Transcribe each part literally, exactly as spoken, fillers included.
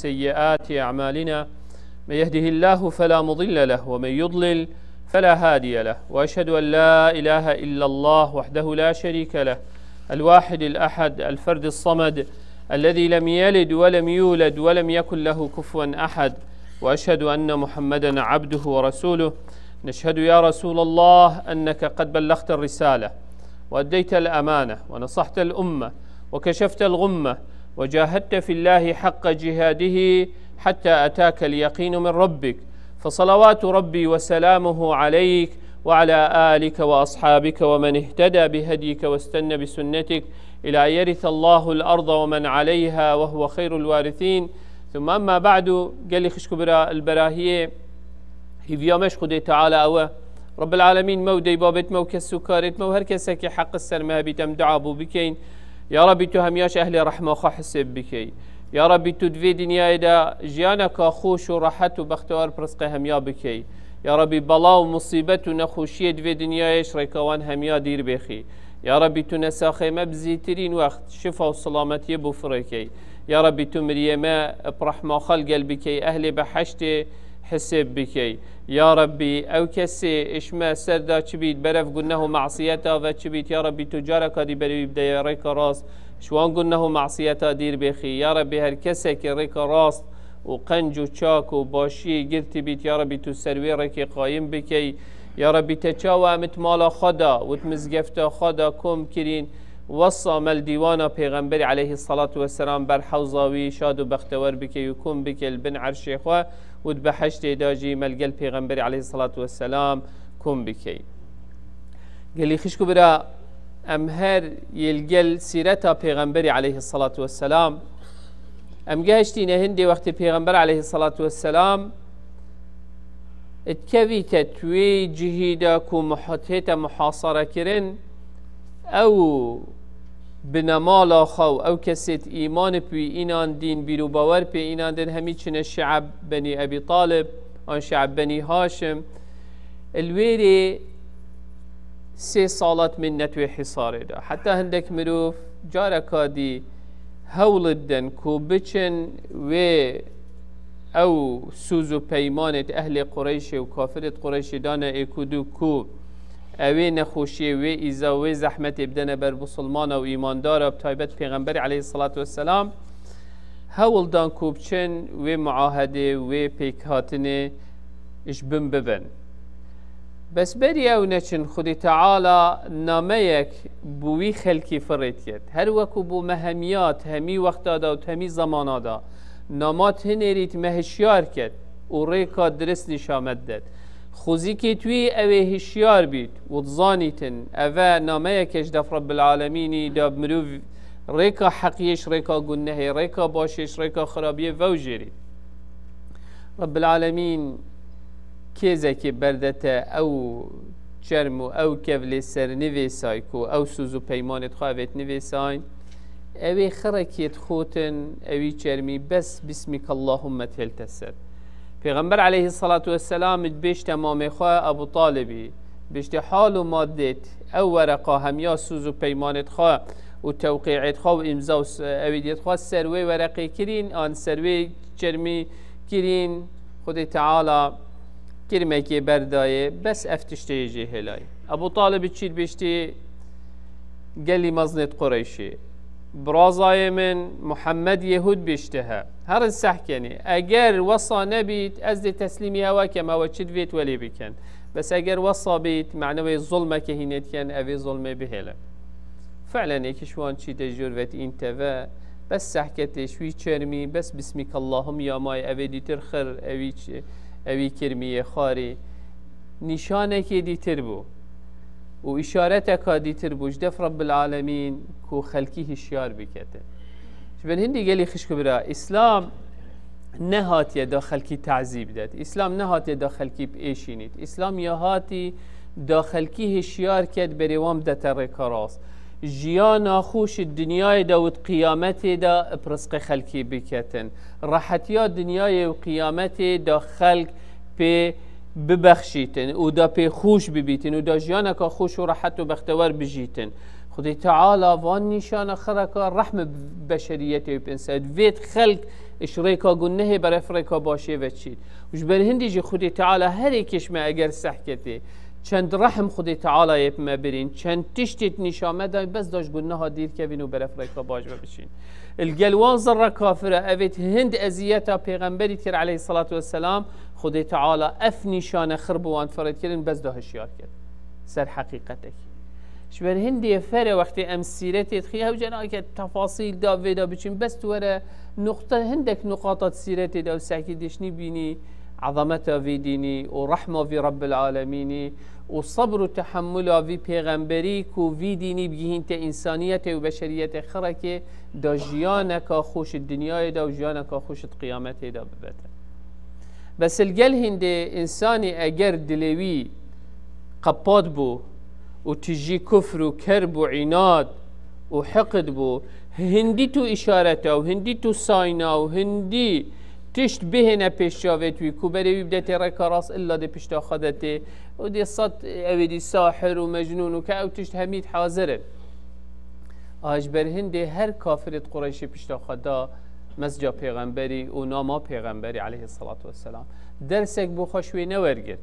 سيئات أعمالنا. من يهده الله فلا مضل له، ومن يضلل فلا هادي له. وأشهد أن لا إله إلا الله وحده لا شريك له، الواحد الأحد، الفرد الصمد، الذي لم يلد ولم يولد ولم يكن له كفوا أحد. وأشهد أن محمدا عبده ورسوله. نشهد يا رسول الله أنك قد بلغت الرسالة، وأديت الأمانة، ونصحت الأمة، وكشفت الغمة، وجاهدت في الله حق جهاده حتى أتاك اليقين من ربك، فصلوات ربي وسلامه عليك وعلى آلك وأصحابك ومن اهتدى بهديك واستن بسنتك إلى أن يرث الله الأرض ومن عليها وهو خير الوارثين. ثم أما بعد، gelî xişk û bira, li berahiyê hîviya me ji Xwedê Teala ew e. Rabbil Alemîn me û deybabêt me û kes û karêt me û her kesekî heq ser me hebît em dua bû bikeyin. Ya Rabbî, tu hemiya ji ehlê rehma xwe hisêb bikey. Ya Rabbî, tu di vê dinyayê de jiyaneka xweş û rehet û bextewar bi rizqê hemiya bikey. Ya Rabbî, bela û musîbet û nexweşiyê di vê dinyayê ji rêka wan hemiya dîr bêxî. Ya Rabbî, tu nesaxê me bi zîtirîn wext şifa û silametiyê bû firêkey. Ya Rabbî, tu miriyê me bi rehma xwe li gel bikey, ehlê behiştê hisêb bikey. Ya Rabbî, ew kesê ji me ser de çi bît, berev guneh û masiyeta ve çi bît, ya Rabbî, tu careka dî berê wî bideye rêka rast, ji wan guneh û masiyeta dîr bêxî. Ya Rabbî, her kesekê rêka rast û qenc û çak û başiyê girtî bît, ya Rabbî, tu ser wê rêkê qayim bikey. Ya Rabbî, te çawa em it mala xwe de û it mizgefta xwe de kom kirîn, wesa me li dîwana Pêxemberî aleyhissalatu vesselam ber hewza wî şad û bextewer bikey û kom bike li bin erşê xwe û di behiştê de jî me li gel Pêxemberî aleyhissalatu vesselam kom bikey. Gelî xişk û bira, em her yê li gel sîreta Pêxemberî aleyhissalatu vesselam, em gehiştîne hindê wextê Pêxember aleyhissalatu vesselam dikevîte tu wê cihî de ku muha-, tête muhasara kirin, ew binemala xwe û ew kesêt îman bi wî înan dîn, bîr û bawer pê înan din, hemî çine şiab Benî Ebî Talib, an şiab Benî Haşim. Li wêrê sê salat min net wê hisarê de. Heta hindek mirov careka dî hewl didin ku biçin wê ew sûz û peymanêt ehlê Qureyşê û kafirêt Qureyşê dane êk û du ku ewê nexweşiyê, wê îza, wê zehmetê bidene ber musulmana û îmandara, bi taybet Pêxemberê aleyhissalatu vesselam, hewl dan ku biçin wê muahedê, wê pêkhatinê ji bin bibin. Bes berî ew neçin, Xwedê Teala nameyek bo wî xelkî firêt ket. Her weku bo me hemiyat, hemî wexta da û hemî zamana da, namat hinêrît me hişyar ket û rêka dirist nîşa me didet. Xwezîkê tu yî ew ê hişyar bît û dizanîtin, eve nameyeke ji def Rabbil Alemînî da mirov rêka heqiyê ji rêka gunehê, rêka başê ji rêka xirabiyê vewjêrît. Rabbil Alemîn kêzekê berdete ew çerm û ew kevlê ser nivêsay ku ew sûz û peymanêt xwe evêt nivêsayn, ewê xirekê dixotin, ewî çermî bes Bismikallahummet hêlte ser. Pêxember aleyhissalatu vesselam dibêjte mamê xwe Ebu Talibî, bêjte hal û madêt ew wereqa hemiya sûz û peymanêt xwe û tewqîêt xwe û îmza û s-, ewîdiyet xwe ser wê wereqê kirîn, an ser wê çermî kirîn, Xwedê Teala kirmekê berdayê, bes ev tiştê yê jê hêlayî. Ebu Talib çî dibêjtî, gelî mezinêt Qureyşî, birazayê min Muhammed Yehûd bêjte he. Herin seh kenî. Eger wesa nebît, ez dê teslîmî hewe kem, hewe çi divêt welê bikin. Bes eger wesa bît, mane wê zulmeke hînê dikin, evê zulmê bihêle. Fi'len êkiş wan çî de jor vet în teve, bes sehketê ji wî çermî, bes Bismikallahum ya may, evê dîtir xir, evî ç-, evî kirmiyê xarî. Nîşanekê dîtir bû û îşareteka dîtir bû ji def Rabbil Alemîn ku xelkî hişyar biketin. Ji bin hindî gelî xişk û bira, Îslam nehatiye da xelkî tazî bidet. Îslam nehatiye da xelkî biêşînît. Îslam ya hatî da xelkî hişyar ket, berê wan bidete rêka rast. Jiyana xweş di dinyayê de û di qiyametê de bi rizqê xelkî biketin. Rehetiya dinyayê û qiyametê da xelk pê bibexşîtin û da pê xweş bibîtin û da jiyaneka xweş û rehet û bextewer bijîtin. Xwedê Teala van nîşana xireka rehme bi beşeriyetê û bi însa-, divêt xelk Ji rêka gunehê beref rêka başê ve çît. Û ji ber hindî jî Xwedê Teala her êkê ji me eger sehketê, çend rehm Xwedê Teala yê bi me birîn, çend tiştê nîşa me dayî, bes da ji guneha dîr kevîn û beref rêka baş ve biçîn. Li gel wan zerra kafira evêt hind eziyeta pêxemberî dikir aleyhissalatu vesselam, Xwedê Teala ev nîşane xir bi wan ferê dikirin, bes da hişyar kir ser heqîqetekî. Ji ber hindê fere wextê em sîretê dixî, hewce nake tefasîl da vê da biçin, bes tu were nuqte, hindek nuqata sîretê de ew sekî dişnî bînî, ezameta vî dînî û rehma vî Rabbil Alemînî û sebr û tehemmula vî pêxemberî ku vî dînî bigihînte însaniyetê û beşeriyetê xirekê da jiyaneka xweş di dinyayê de û jiyaneka xweş di qiyametê de bibete. Bes li gel hindê însanî eger dilê wî qepat bû û tijî kufr û kerb û înad û hiqd bû, hindî tu îşareta û hindî tu sayna û hindî tişt bihêne pêş çavêt wî ku berê wî bidetê rêka rast, illa dê pişta xwe detê û dê sed ewê dî sahir û mecnûn û ke ew tişt hemîd hazir in. A ji ber hindê her kafirê di Qureyşê pişta xwe da mesca pêxemberî û nama pêxemberî aleyhissalatu vesselam. Dersek bo xwe ji wê newergir.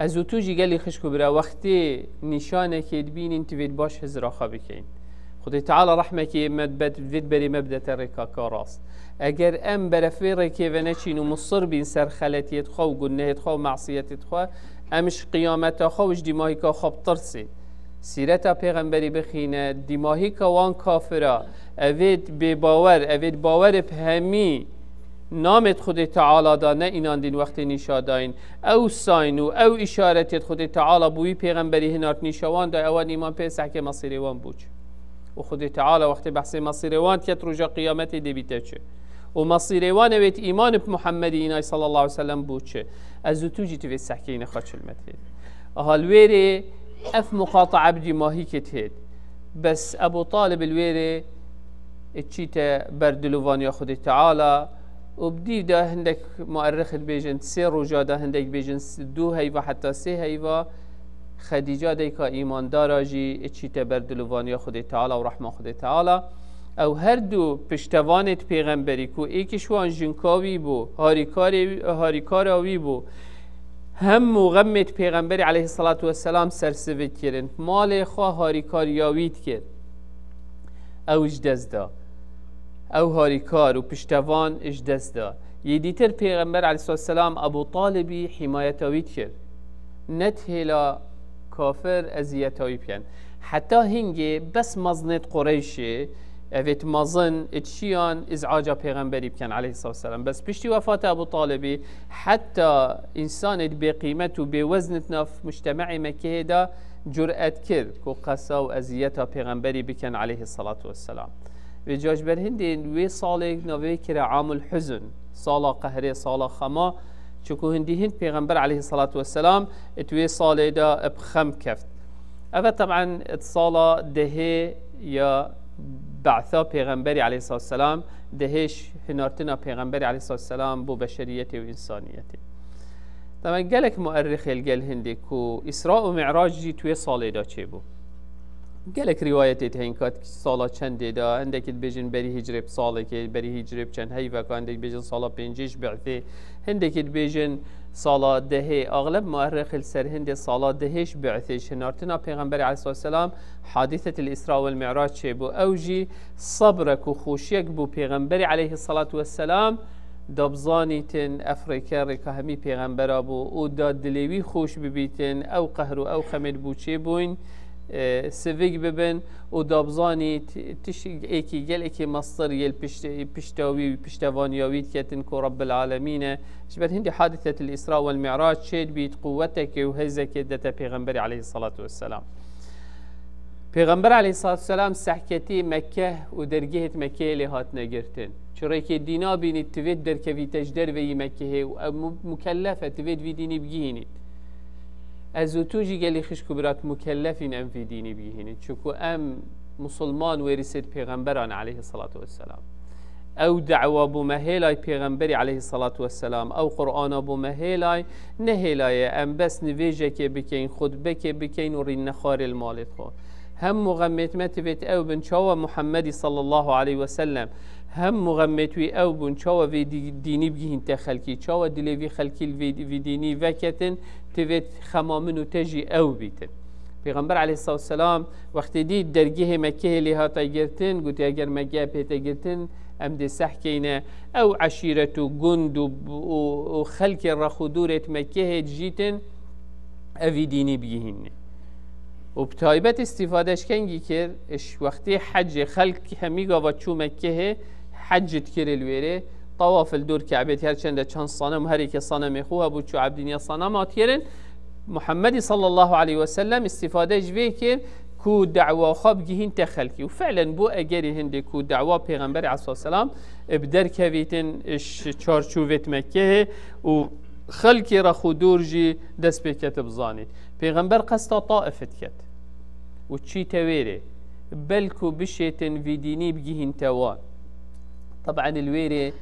Ez û tu jî gelî xişk û bira wextê nîşanekê dibînin, divêt baş hizra xwe bikeyin. Xwedê Teala rehmekê me dibet, vê berê me bidete rêka ka rast. Eger em beref vê rêkê ve neçîn û musir bîn ser xeletiyêt xwe û gunehêt xwe û masiyetêt xwe, em ji qiyameta xwe û ji dîmahîka xwe bitirsîn. Sîreta pêxemberî bixîne, dîmahîka wan kafira, evêt bêbawer, evêt bawerê bi hemî namêt Xwedê Teala da ne înandîn wextê nîşa dayîn. Ew sayn û ew îşaretêt Xwedê Teala bo wî pêxemberî hinart nîşa wan da, ewan îman pê sehkê mesîrê wan bû çi. Û Xwedê Teala wextê behsê mesîrê wan diket roja qiyametê dê bîte çi. Û mesîrê wan ewêt îman bi Muhemmedî înay sallallahu aleyhi ve sellem bû çi. Ez û tu jî tivê sehkeyne xwe çilmet hêt. Aha li wêrê ev muqatae bi dîmahîkê dihêt. Bes Ebu Talib li wêrê çîte ber dilovaniya Xwedê Teala û bi dîv de hindek muerrix dibêjin sê roja de, hindek dibêjin s-, du heyva heta sê heyva. Xedîca dayika îmandara jî çîte ber dilovaniya Xwedê Teala û rehma Xwedê Teala. Ew her du piştevanêt pêxemberî ku êkî ji wan jinka wî bû, harîkarê wî, harîkara wî bû, hem û xemêt pêxemberî aleyhissalatu vesselam sersivik kirin. Malê xwe harîkariya wî dikir. Ew ji dest da. Ew harîkar û piştevan ji dest da. Yê dîtir pêxember aleyhissalatu vesselam Ebu Talibî hîmayeta wî dikir. Ne di hêla kafir eziyeta wî bikin. Heta hingê bes mezinêt Qureyşê, evêt mezin, ê çiyan îz'aca pêxemberî bikin aleyhissalatu vesselam. Bes piştî wefata Ebu Talibî, heta însanêt bêqîmet û bêwezn di nav mujtemeê Mekkeyê de curet kir ku qesa û eziyeta pêxemberî bikin aleyhissalatu vesselam. Vê ca ji ber hindê wê salê navê kire Amul Huzn, sala qehrê, sala xema, çunku hindî hind pêxember aleyhissalatu vesselam di wê salê de bi xem keft. Eve teb'en di sala dehê ya be'sa pêxemberî aleyhissalatu vesselam, dehê ji hinartina pêxemberî aleyhissalatu vesselam bo beşeriyetê û însaniyetê. Teb'en gelek muerrixê li gel hindê ku Îsra û Mi'rac jî di wê salê de çêbû. Gelek rîwayetê heyîn ka sala çendê de, hindekî dibêjin berî hicrê bi salekê, berî hicrê bi çend heyveka, hindek dibêjin sala pêncê ji bi'sê, hindekî dibêjin sala dehê. Axleb muerrix li ser hindê sala dehê ji bi'sê, ji hinartina pêxemberê aleyhissalatu vesselam, hadîsetil Îsra wel Mi'rac çêbû. Ew jî sebrek û xweşiyek bû pêxemberê aleyhissalatu vesselam, da bizanîtin ev rêke rêka hemî pêxembera bû û da dilê wî xweş bibîtin, ew qehr û ew xemêt bû çêbûyn, e, sivik bibin û da bizanît tişt êkî gelekî mestir yê li pişt-, pişta wî, piştevaniya wî diketin ku Rabbil Alemîn e. Ji ber hindî hadîsetil Îsra wel Mi'rac çêdibît, quwetekê û hêzekê dete pêxemberê aleyhissalatu vesselam. Pêxember aleyhissalatu vesselam sehketî Mekke û dergehêt Mekkeyê lê hatine girtin. Çi rêkê dîna bînît, tivêt derkevîte ji derveyî Mekkehê û ew mu-, mukellef e, tivêt vî dînî bigihînît. Ez û tu jî gelî xişk û birat mukellefîn em vî dînî bigihînîn. Çunku em musulman wêrisêt pêxemberan aleyhissalatu vesselam. Ew de'wa bû me hêlay pêxemberî aleyhissalatu vesselam, ew Qur'ana bû me hêlay, ne hêlaye em bes nivêjekê bikeyn, xutbekê bikeyn û rînne xwarê li malê xwe. Hem muxemêt me tivêt ew bin çawa Muhammedî sallallahu aleyhi ve sellem Hem muxemmet wî ew bûn, çawa vê dî-, dînî bigihînte xelkî, çawa dilê vî xelkî li vê, vî dînî veketin, ti vê xema min û te jî ew bîtin. Pêxember aleyhisselatu vesselam wextê dît dergehê Mekkehê lê hate girtin, gotiye, eger Mekkehê pê te girtin, em dê seh keyne, ew eşîret û gund û, û, û xelkê rex û dûrê di Mekkehê dijîtin, ev vî dînî bigihînê. Û bi taybet îstîfade ji kengî kir, ji wextê hecê xelk hemî gava çû Mekkehê, hec dikir li wêrê, tawaf li dor Kebê, her çende çend sanem, her yekê sanemê xwe hebû, çû ebdîniya sanema dikirin. Muhammedî sallallahu aleyhi ve sellem îstîfade ji vê kir ku dawa xwe bigihînte xelkî. Û fi'len bû egerî hindê ku dawa Pêxemberê aleyhisselatu vesselam bi derkevîtin ji çarçovê Mekkehê û xelkê rex û dûr jî dest pê kete bizanîn. Pêxember qesta Taif diket û çîte wêrê, belku bişêtin vî dînî bigihînte wan. Teb'en li wêrê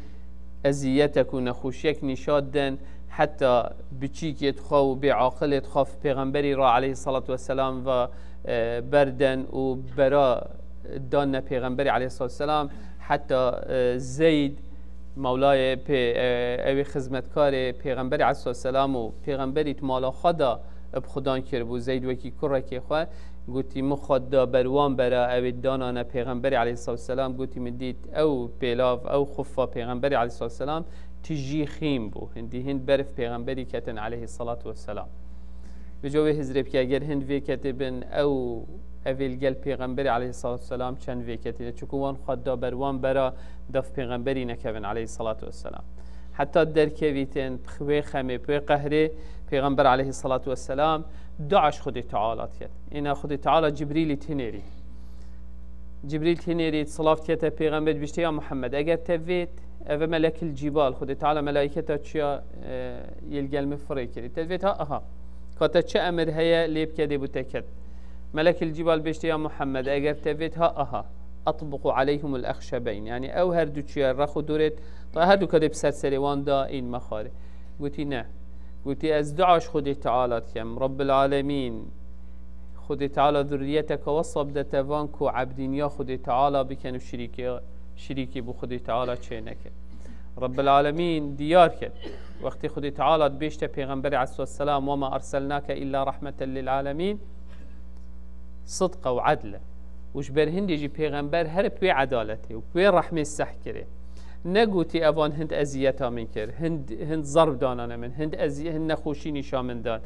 eziyetek û nexweşiyek nîşa didin, heta biçîkê xwe û bêaqilê xwe Pêxemberî re aleyhisselatu vesselam ve, e, berden û bera danne Pêxemberî aleyhisselatu vesselam, heta, e, Zeyd, Mewlayê pê, e, ew ê xizmetkarê Pêxemberî aleyhisselatu vesselam û Pêxemberî di mala xwe de bi xudan kiribû, Zeyd wekî kurekê xwe, gotî, min xwe da ber wan bera, ew ê danane Pêxemberî aleyhisselatu vesselam, gotî, min dît ew pêlav, ew xufa Pêxemberî aleyhisselatu vesselam tijî xîm bû. Hindî hind berf Pêxemberî ketin aleyhisselatu vesselam. Vêca wê hizrê bike, eger hind vê ketê bin, ew, ev ê li gel Pêxemberî aleyhisselatu vesselam çend vê ketî ne. Çunku wan xwe da ber wan bera, def Pêxemberî nekevin aleyhisselatu vesselam. Heta derkevîtin, wê xemê, wê qehrê, Pêxember aleyhisselatu vesselam dua ji Xwedê Teala diket. Îna Xwedê Teala Cibrîlî tinêrî. Cibrîl tinêrî silav dikete Pêxember, dibişte, ya Muhammed, eger te vêt, eve melekil cîbal, Xwedê Teala melaîketa çiya, e, yê li gel min firê kirî. Te vêt, ha, aha. Ka te çi emir heye, lê bike dê bû te ket. Melekil cîbal bêşte, ya Muhammed, eger te vêt, ha, aha. Atbiqu aleyhimul exşebeyn. Yani ew her du çiya rex û dûrêt, ta her du kedê bi ser serê wan da în me xwarê. Gotî, ne. Gotî, ez dua ji Xwedê Teala dikem. Rabbil alemîn. Xwedê Teala zurriyeteke wesa bidete van ku ebdîniya Xwedê Teala bikin û şirîkê, şirîkî bi Xwedê Teala çê neke. Rabbil alemîn diyar kir. Wextê Xwedê Teala dibêjte Pêxemberê aleyhisselatu vesselam, "Ve ma erselnake illa rahmeten lil alemîn." Sidq û edl e. Û ji ber hindê jî Pêxember her bi wê edaletê û bi wê rehmê seh kirê. Negotî, evan hind eziyeta min kir, hind, hind zerb danane min, hind ezi-, hind nexweşî nîşa min dan.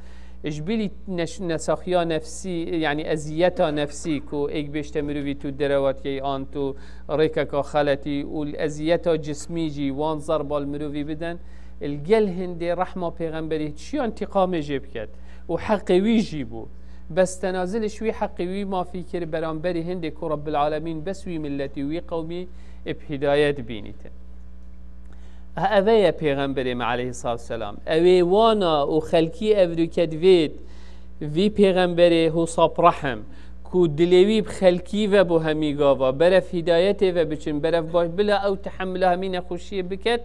Ji bilî neş-, nesaxiya nefsî, yani eziyeta nefsî ku êk bêşte mirovî tu derewatiyê an tu rêkeka xeletî û li eziyeta cismî jî wan zerba li mirovî bidin, li gel hindê rehma Pêxemberî çiya întîqamê jê biket û heqê wî jî bû. Bes tenazil ji wî heqê wî mafî kir beramberî hindê ku Rabbil Alemîn bes wî milletî, wî qewmî bi hidayet bînîtin. Eve ye Pêxemberê me aleyhissalatu vesselam. Ew ê wana û xelkî evrûke divêt vî Pêxemberê hûsap rehm, ku dilê wî bi xelkî ve bo hemî gava, beref hidayetê ve biçin, beref baş, bila ew tehemila hemî nexweşiyê biket,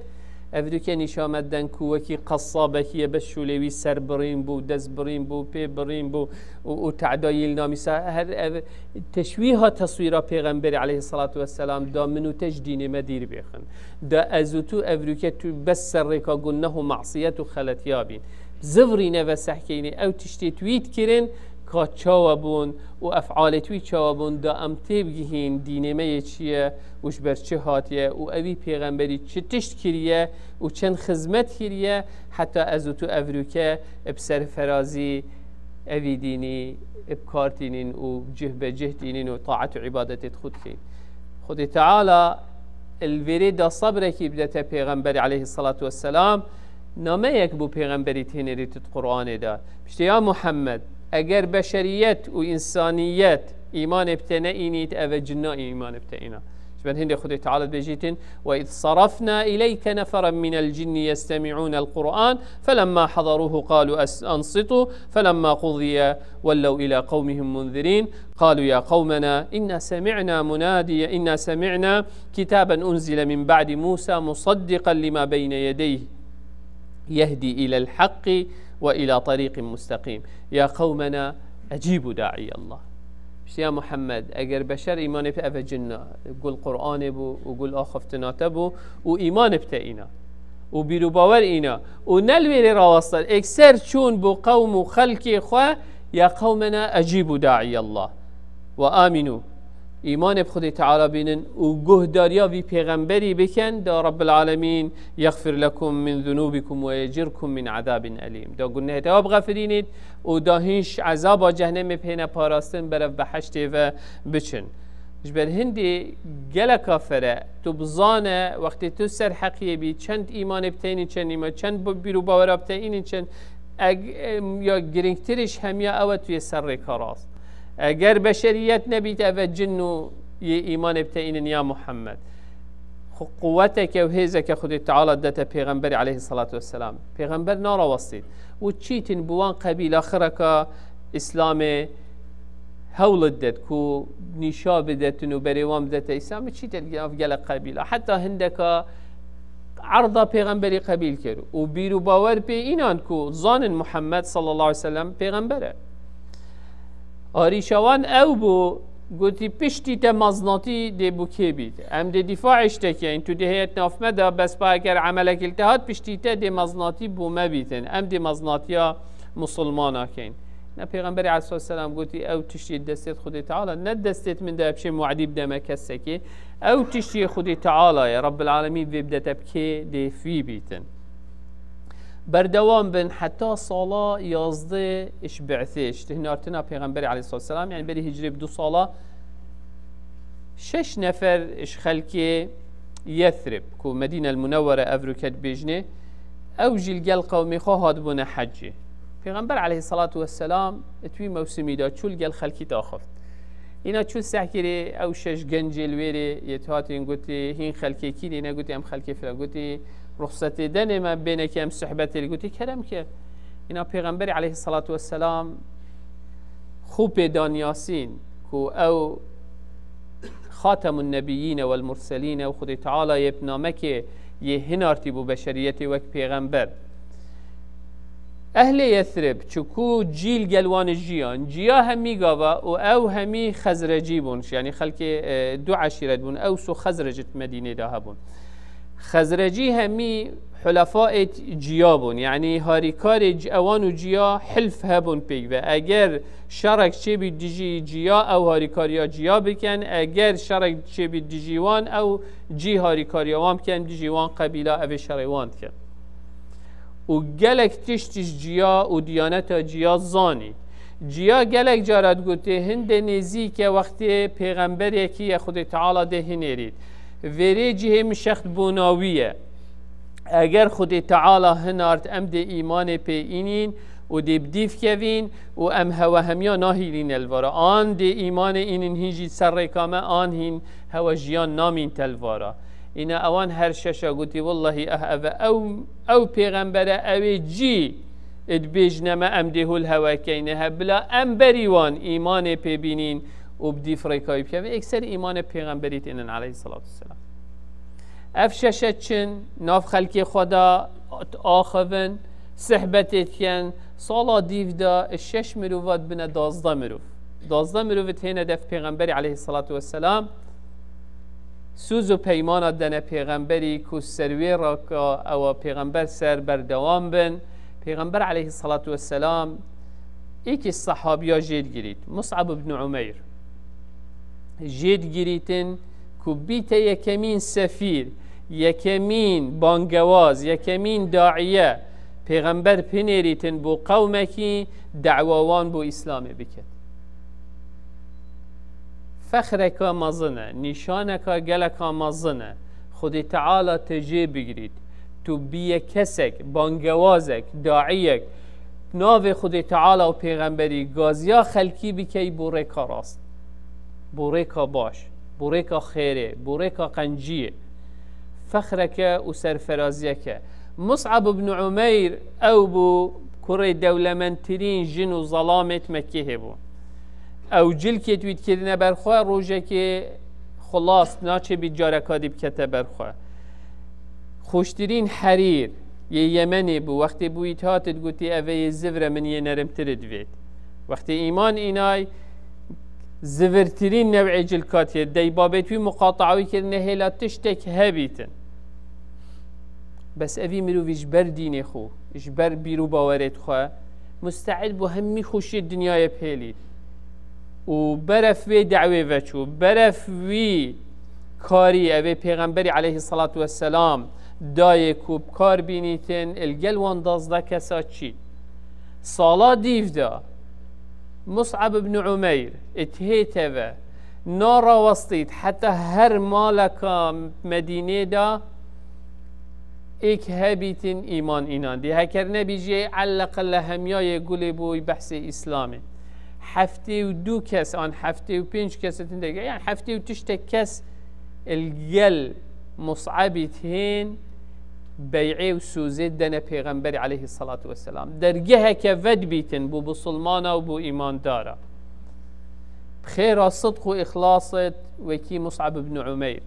evrûke nîşa me den ku wekî qessabekî ye, bes şûlê wî ser birîn bû, dest birîn bû, pê birîn bû û, û te'dayî li namîsa her ev teşwîha teswîra Pêxemberê aleyhissalatu vesselam da min û te ji dînê me dîr bêxin. Da ez û tu evrûke tu bes ser rêka guneh û masiyet û xeletiya bîn. Zivrîne ve sehkeynê ew tiştê tu wî dikirin, ka çawa bûn û efalê tu wî çawa bûn, da em têbigihîn dînê me yê çi ye û ji ber çi hatiye û ewî Pêxemberî çi tişt kiriye û çend xizmet kiriye, heta ez û tu evrûke bi serferazî evî dînî bi kar tînin û cih be cih tînin û taet û îbadetê xwe dikîn. Xwedê Teala li vêrê da sebrekî bidete Pêxemberî aleyhissalatu vesselam, nameyek bo Pêxemberî tênêrît di Qur'anê de. Biştê, ya Muhammed, eger beşeriyet û însaniyet îmanê bi te neînît, eve cinna îmanê bi te îna. Ji ber hindê Xwedê Teala dibêjîtin, "Ve iz sarafna ileyke neferen minel cinni yestemi'unel Qur'an, felemma hazaruhu qalu es-, ansitu, felemma qudiye wellew ila qewmihim munzirin, qalu ya qewmena inna semi'na munadiye, inna semi'na kitaben unzile min ba'di Musa musaddiqen lima beyne yedeyh, yehdi ilel haqqi ve ila tariqin musteqim. Ya qewmena ecibu da'iyallah." Pişt, ya Muhammed, eger beşer îmanê bi eve cinna, gul Qur'anê bû û gul axiftina te bû û îmanê bi te îna û bîr û bawer îna û ne li wêrê rawastan, ekser çûn bo qewm û xelkê xwe, ya qewmena ecîbû daîyallah ve amînû. Îmanê bi Xwedê Teala bînin û guhdariya vî pêxemberî bikin, da Rabbil Alemîn yexfir lekum min zunûbikum ve yecirkum min azabin elîm. Da gunehê te wa bixefirînît û da hîn ji ezaba cehnemê bihêne parastin, berev beheştê ve biçin. Ji ber hindê geleka fere, tu bizane, wextê tu ser heqiyê bî, çend îmanê bi te înîn, çend îman, çend bi-, bîr û bawera bi te înîn, çend eg-, em, ya girîngtirî ji hemiya ew e tu yê ser rêka rast. Eger beşeriyet nebît, eve cin û yê îmanê bi te înîn ya Muhammed. Xu-, quweteke û hêzeke Xwedê Teala dete Pêxemberî aleyhissalatu vesselam. Pêxember narawestît. Û çîtin bi wan qebîla xireka Îslamê hewl didet ku nîşa bidetin û berê wan bidete Îslamê, çîtin ev gelek qebîla. Heta hindeka erda Pêxemberî qebîl kir û bîr û bawer pê înan ku zanin Muhammed sallallahu aleyhi ve sellem Pêxember e. Arîşa wan ew bû, gotî, piştî te maznatî dê bo kê bît? Em dê dîfaê ji te keyn, tu dê heyet nav me de, bes pa eger emelekî li te hat, piştî te dê maznatî bo me bîtin. Em dê maznatiya musulmana keyn. Ne Pêxemberê aleyhissalatu vesselam gotî, ew tiştî destê Xwedê Teala, ne destê min de, em şê muadî bideme kesekê. Ew tiştî Xwedê Teala ye, Rabbil Alemîn vê bidete bi kê dê fî bîtin. Berdewam bin heta sala yazdeh ji bi'sê, ji hinartina Pêxemberê aleyhissalatu vesselam, yani berî hicrê bi du sala, şeş nefer ji xelkê Yethrib, ku Medîne el Munewwere evroke dibêjinê, ew jî li gel qewmê xwe hatibûne hecê. Pêxember aleyhissalatu vesselam di wî mewsimî de çû li gel xelkî daxift. Îna çû sehkirê ew şeş gencê li wêrê yê hatên gotê, hîn xelkê kî ne? Gotê, em xelkê filan. Gotê, ruxsetê denê me bêne ke em sohbetê li, gotê, kerem ke. Îna Pêxemberê aleyhissalatu vesselam xû pê dan Yasîn ku ew Xatemun Nebiyîne wel Murselîne û Xwedê Teala yê bi namekê yê hinartî bû beşeriyetê wek pêxember. Ehlê Yethrib, çiku cîl gel wan jiyan, ciya hemî gava û ew hemî Xezrecî bûn, yanî xelkê, e, du eşîret bûn, Ews û Xezrec di Medînê de hebûn. Xezrecî hemî hulefaê ciya bûn, yanî harîkarê ci-, ewan û ciya hilf hebûn pêk ve. Eger şerek çêbî dijî ciya, ew harîkariya ciya bikin, eger şerek çêbî dijî wan, ew cî harîkariya wan bikin, dijî wan qebîla ev ê şerê wan dikin. Û gelek tişt ji ciya û diyaneta ciya zanî. Ciya gelek cara digotê, hindê nêzîk e wextê pêxemberekî ye Xwedê Teala dê hinêrît. Vêrê cihê min şext bona wî ye. Eger Xwedê Teala hinart, em dê îmanê pê înîn û dê bi dîv kevîn û em hewe hemiya nahîlîne li vara. An dê îmanê înîn hîn jî ser rêka me, an hîn hewe jiyan namîn te li vara. Îna ewan her şeşa gotî, wellahî eh ev e, ew, ew pêxember e, ew ê cî dibêjne me, em dê hol hewe keyne he, bila em berî wan îmanê pê bînîn û bi dîv rêka wî bikevin. Ekser îmanê pêxemberî tênin aleyhissalatu vesselam. Ev şeşe çin, nav xelkê xwe de axivin, sihbetê dikin, sala dîv de şeş mirova dibine dazdeh mirov. Dazdeh mirov dihêne def pêxemberî aleyhissalatu vesselam, sûz û peymana dene pêxemberî ku ser wê raka ewa pêxember ser berdewam bin. Pêxember aleyhissalatu vesselam êkî sahabiya jê digirît, Mus'ab ibn Umeyr. Jê digirîtin ku bîte yekemîn sefîr, yekemîn bangewaz, yekemîn daiye, pêxember pinêrîtin bo qewmekî, dawa wan bo Îslamê biket. Fexreka mezin e, nîşaneka geleka mezin e. Xwedê Teala te jê bigirît. Tu bîye kesek, bangewazek, daiyek, navê Xwedê Teala û pêxemberî gaziya xelkî bikey bo rêka rast, bo rêka baş, bo rêka xêrê, bo rêka qenciyê. Fexreke û serferaziyeke. Mus'ab ibn Umeyr ew bû, kurê dewlemendtirîn jin û zelamê di Mekkê hebû. Ew cilkê wî dikirine ber xwe, rojekê xulas naçêbî careka dî bikete ber xwe. Xweştirîn herîr yê Yemenê bû. Wextê bûyî dihat, digotî, ev ê yê zivre, min yê nerimtir divêt. Wextê îman înay, Zivirtirîn new'ê cilkatiyê, dey babê wî muqata'a wî kir, nehêla tiştek hebîtin. Bes evî mirovî ji ber dînê xwe, ji ber bîr û bawerê xwe, muste'id bû hemî xweşiyê dinyayê pêlî. Û beref wê dewê veçû, beref wî karî evê Pêxemberî aleyhissalatu vesselam dayê ku bi kar bînîtin, il gel wan dazdeh kesa çî. Sala dîv de Mus'ab ibn Umeyr it hête ve, narawestît heta her maleka Medînê de êk hebîtin îman înan dî. Heker nebî jê elleqelle hemyayê gulê bûyî behsê Îslamê. Heftê û du kes an heftê û pênc kes tinde, yani heftê û tiştek kes il gel Mus'abî tihên bey'ê û sozê dene Pêxemberî aleyhissalatu vesselam. Dergeheke vedbîtin bû bisilmana û bû îmandara. Bi xêra sidq û îxlasêt wekî Mus'ab ibn Umeyr.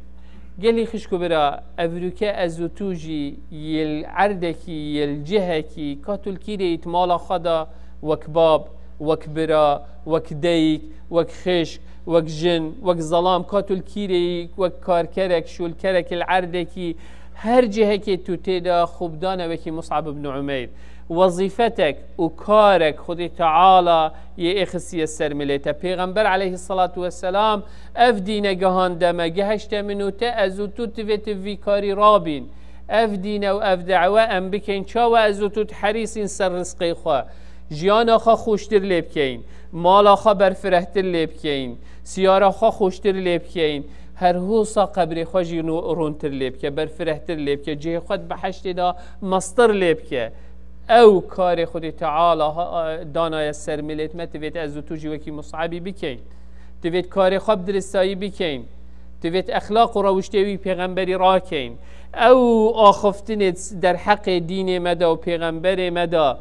Gelî xişk û bira, evruke ez û tu jî yil erdekî, yil cihekî, katulkîrê ît mala xwe da wek bab, wek bira, wek deyk, wek xişk, wek jin, wek zelam, katulkîrê ît, wek karkerek, şûlkerek il erdekî, her cihekê tu tê de xwe bidane wekî Mus'ab ibn Umeyr. Wezîfetek û karek Xwedê Teala yê êxistiye ser milê te. Pêxember aleyhissalatu vesselam ev dîne gihande me, gihişte min û te, ez û tu divê tu vî karî rabîn. Ev dîne û ev dewe em bikeyn, çawa ez û tu herîsîn ser rizqê xwe, jiyana xwe xweştir lê bikeyn, mala xwe berfirehtir lê bikeyn, siyara xwe xweştir lê bikeyn, her hosa qebrê xwe jî nû-, rûntir lê bike, berfirehtir lê bike, cihê xwe di behiştê de mestir lê bike. Ew karê Xwedê Teala ha-, danaye ser milêt me, divêt ez û tu jî wekî Mus'abî bikeyn. Divêt karê xwe bi diristayî bikeyn. Divêt exlaq û rewiştê wî pêxemberî rakeyn. Ew axiftinê derheqê dînê me de û pêxemberê me de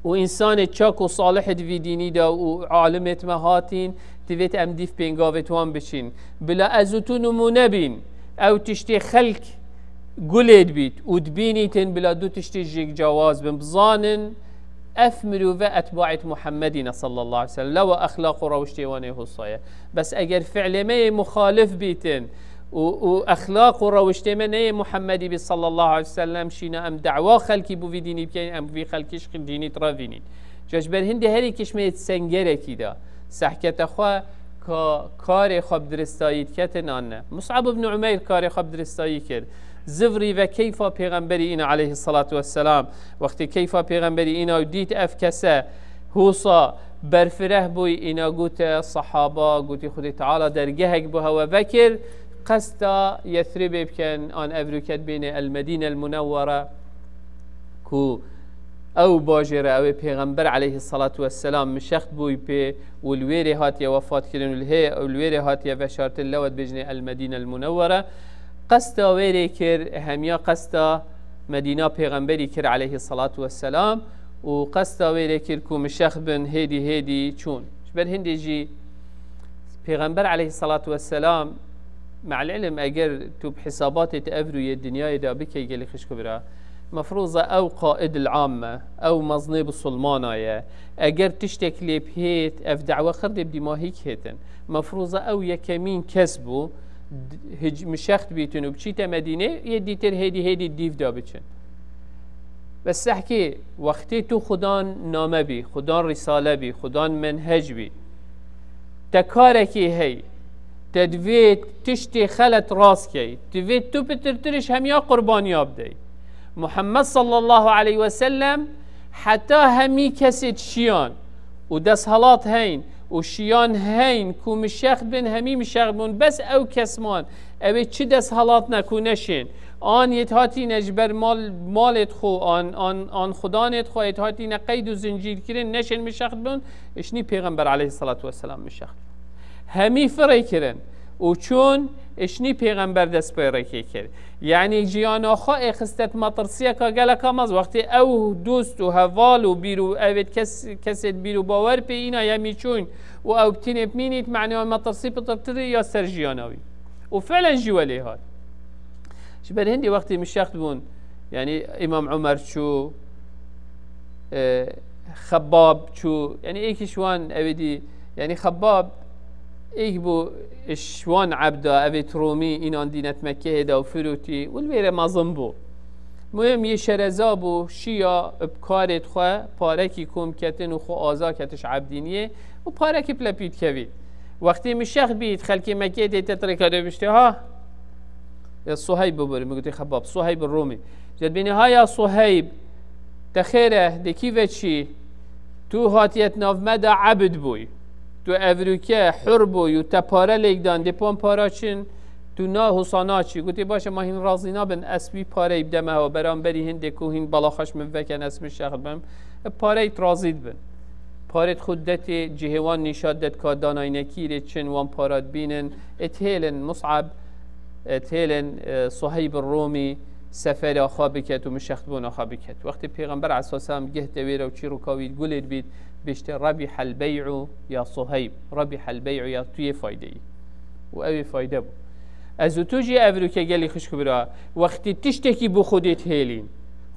û însanê çak û salihê di vî dînî de û alimêt me hatîn, divêt em dîv pêngavêt wan biçîn. Bila ez û tu nimûne bîn, ew tiştê xelk gulê dibît û dibînîtin, bila du tiştê jêk cawaz bin. Bizanin, ev mirove etbaêt Muhemmedî ne sallallahu aleyhi ve sellem. Lewa exlaq û rewiştê wan ê hosa ye. Bes eger fiilê me yê muxalif bîtin û, û exlaq û rewiştê me neyê Muhemmedî bî sallallahu aleyhi ve sellem, şîna em dewa xelkî bo vî dînî bikeyn, em vî xelkî ji dînî direvînîn. Ca ji ber hindê herî kişmeyê sengerekî de sehkete xwe ka karê xwe bi diristayî diketin an ne. Mus'ab ibn Umeyr karê xwe bi diristayî kir. Zivrî ve keyfa pêxemberî îna aleyhissalatu vesselam. Wextê keyfa pêxemberî îna û dît ev kese hosa berfireh bûy, îna gote sahaba, gotî Xwedê Teala dergehek bo hewe vekir, qesta Yesribê bikin, an evroket bêne El Medîne El Munewwere, ku ew bajêre ew ê Pêxember aleyhissalatu vesselam mişext bûy pê û li wêrê hatiye wefatkirin û li hê-, û li wêrê hatiye veşartin, lewe dibêjinê El Medîne El Munewwere. Qesta wêrê kir, hemiya qesta Medîna Pêxemberî kir aleyhissalatu vesselam û qesta wêrê kir ku mişext bin, hêdî hêdî çûn. Ji ber hindê jî Pêxember aleyhissalatu vesselam, me'el ilm, eger tu bi hisabatê te ev rûyê dinyayê de bikey gelî xişk û bira, mefrûza ew qaid il amme, ew meznê bisilmana ye. Eger tiştek lê bihêt, ev dewe xirdê bi dîmahî kihêtin. Mefrûza ew yekemîn kes bû, d-, hic-, mişext bîtin û biçîte Medînê, yê dîtir hêdî hêdî dîv de biçin. Bes sehkê, wextê tu xudan name bî, xudan rîsale bî, xudan menhec bî, te karekî hey, te divê tiştê xelet rast key, divê tu pitirtir ji hemiya qurbaniya bidey. Muhammed sallallahu aleyhi ve sellem heta hemî kesê şiyan û desthilat heyn û şiyan heyn ku mişext bin, hemî mişext bûn, bes ew kes man, ew ê çi desthilat ne ku neşên. An yêt hatîne ji ber mal, malêt xwe, an, an, an xudanêt xwe yêt hatîne qeyd û zincîr kirin, neşên mişext bûn, işnî Pêxember aleyhissalatu vesselam mişext bûn. Hemî firê kirin û çûn, işnî Pêxember dest pê rêkê kir. Yanî jiyana xwe êxistet metirsiyeka geleka mez. Wextê ew dost û heval û bîr û evêt kes, kesêt bîr û bawer pê îna yemî çûn û ew bitînê bimînît, mena metirsî pitirtirî ya ser jiyana wî. Û fiilen jî welê hat. Ji ber hindî wextê mişext bûn, yanî Îmam Umer çû, e, Xebbab çû, yanî êkî ji wan ew ê dî, yanî Xebbab Êk bû ji wan ebda, evê Romî înan dînet Mekkehê de û firûtî û li wê re mezin bû. Muhim yê şereza bû, şiya bi karê xwe parekî kom ketin û xwe aza ketiş ebdîniyê û parekî plepî dikevî. Wextê min şex bît, xelkê Mekkeyê tê te tirêka dê biştê ha. Ya Suheyb bibûr, min gotê xebab, Suheyb Romî. Jed bînî ha ya Suheyb, te xêr e, de kî ve çî? Tu hatiyet nav me de ebid bûy. Tu evrûke hur bûy û te pare lêk dan, dê pan para çin, tu na husa naçî. Gotê, baş e, ma hîn razî nabin, ez wî pareyî bideme hewa, beramberî hindê ku hîn balaxaş min veken, ez min şex bim. E, pareyî razî dibin. Parêt xwe detê cihê wan nîşa det ka danayne kîrê çin wan para dibînin. E, têlin Mus'ab, e, têlin, e, Suheyb Romî sefera xwe biket û min şextbûna xwe biket. Wextê Pêxember aleyhisselam gihte wê re û çîroka wî gulê dibît, biştê Rebîhel bey'u ya Suheyb, Rebîhel bey'u ya tu yê faydeyî. Û ew ê fayde bû. Ez û tu jî evrûke gelî xişk bira, wextî tiştekî bo Xwedê dihêlîn,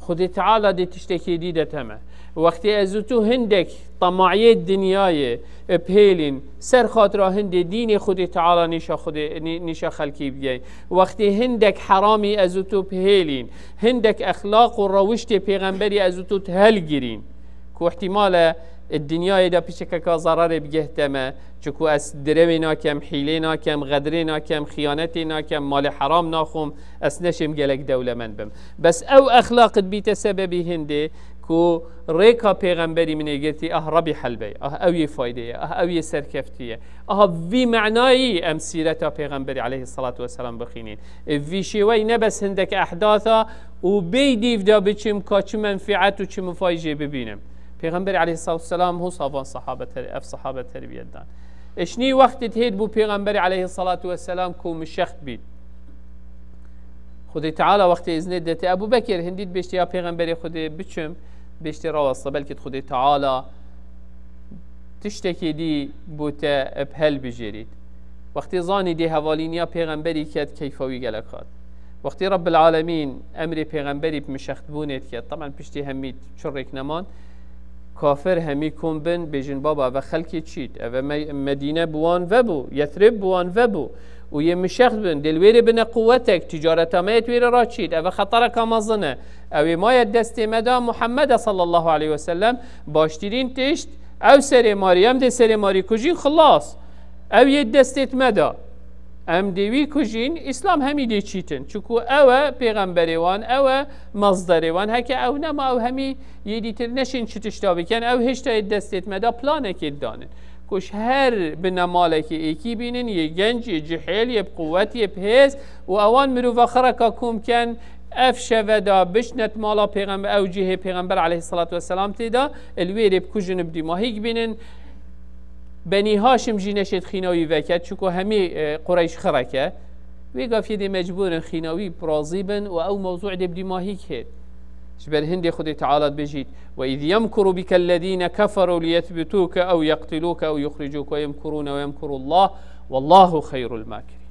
Xwedê Teala dê tiştekê dî de teme. Wextê ez û tu hindek temayê dinyayê bihêlîn, ser xatira hindê dînê Xwedê Teala nîşa Xwedê, nî-, nîşa xelkî bigey. Wextê hindek heramî ez û tu bihêlîn, hindek exlaq û rewiştê pêxemberî ez û tu dihelgirîn, ku ihtimal e di dinyayê de piçekeka zerarê bigehte me, çiku ez direwê nakem, hîlê nakem, xedrê nakem, xiyanetê nakem, malê heram naxwim, ez neşêm gelek dewlemend bim. Bes ew exlaq dibîte sebebî hindê ku rêka pêxemberî min ê girtî, ah Rebîhel bey'u, ah ew yê faydê ye, ah ew yê serkeftî ye. Aha vî menayî em sîreta pêxemberî aleyhisselatu vesselam bixînîn. Ê vî şêweyî ne bes hindek ehdasa û bêyî dîv de biçim ka çi menfîet û çi mifayî jê bibînim. Pêxemberî aleyhisselatu vesselam husa van sahabe ter-, ev sahabe terbiyet dan. Ê şinî wextê dihêt bû pêxemberî aleyhisselatu vesselam ku min şext bît. Xwedê Teala wextê îznê dete Ebu Bekir hindî dibêştê ya pêxemberê Xwedê biçim, bêştê rawesta, belkî Xwedê Teala tiştekê dî bo te bi hel bijêrît. Wextê zanî dê hevalîniya pêxemberî ket, keyfa wî gelek hat. Wextê Rebbil Alemîn emrê pêxemberî bi mişextbûnê diket, temen piştî hemî çi rêk neman, kafir hemî kom bin, bêjin, baba, eve xelkê çît, eve me-, Medîne bi wan vebû, Yethrib bi wan vebû. Û yê mişext bin, dê li wê rê bine quwetek, ticareta me yê di wê rê re çît, eve xetereka mezin e. Ew ê maye destê me de Muhammed e sallallahu aleyhi ve sellem, baştirîn tişt, ew serê marî, em dê serê marî kujîn, xilas. Ew yê destê me de. Em dê wî kujîn, Îslam hemî dê çîtin. Çiku ew e pêxemberê wan, ew e mezderê wan. Heke ew nema, ew hemî yê dîtir neşên çi tişta bikin, ew hêşta yê destê me de planekê danin. Ku ji her binemalekê êkî bînin, yê genc, yê cihêl, yê bi quwet, yê bi hêz û ewan mirova xireka kom ken, ev şeve de bişnet mala pêxember, ew cihê pêxember aleyhisselatu vesselam tê de, li wê rê bikujin, bi dîmahîk bînin. Benî Haşim jî neşêt xîna wî veke, çiku hemî, e, Qureyş xirek e. Wê gafiyê dê mecbûr in xîna wî razî bin û ew mewzû dê bi dîmahîk hêt. Ji ber hindê Xwedê Teala dibêjît, "Ve iz yemkuru bike lezîne keferu liyethbituke ew yeqtilûke ew yuxricûke ve yemkurûne ve yemkurullah, wallahu xeyrul makirîn."